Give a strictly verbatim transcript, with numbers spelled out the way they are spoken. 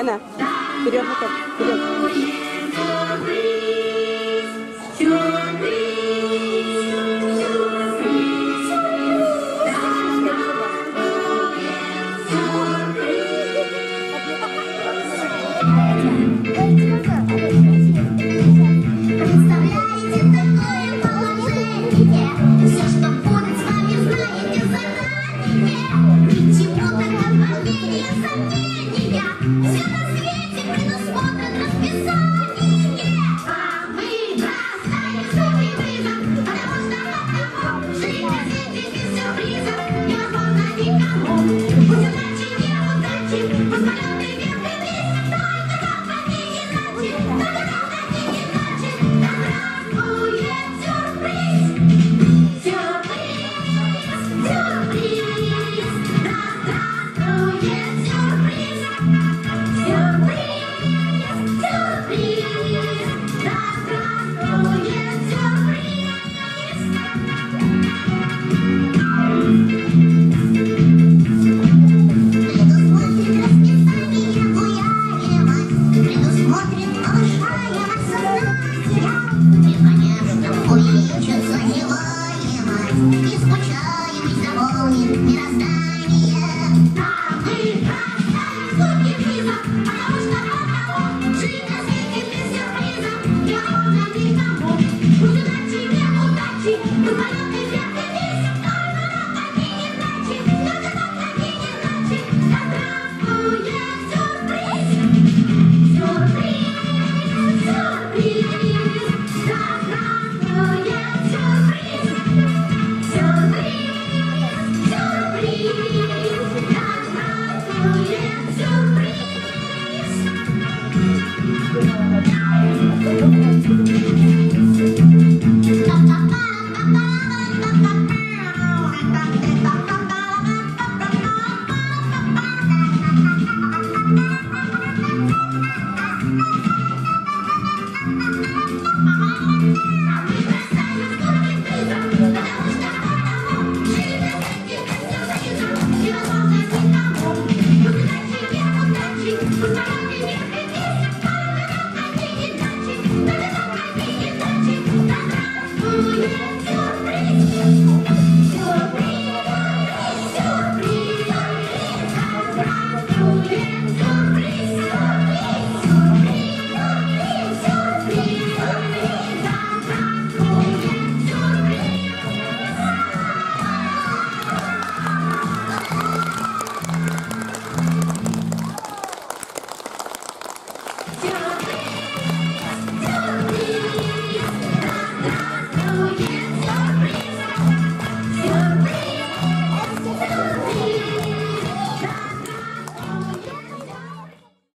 Вперед, вперед. Представляете такое положение? Все, что будет с вами, знаете заранее. Ничего так от волнения, сомнения. Все на свете предусмотрит расписание. А мы бросаем самый вызов, потому что от того, что и газете без сюрпризов невозможно никому. Пусть удачи, неудачи, пусть полеты вверх и вниз, только там они иначе, только там они иначе. Да здравствует сюрприз! Сюрприз! Сюрприз! Да здравствует сюрприз! Сюрприз! Сюрприз! Да здравствует сюрприз! Предусмотрит расписание, гуляемость, предусмотрит повышаемость сознания. И, конечно, увеличит созеваемость, и скучаемость заполнит мироздание. Там и там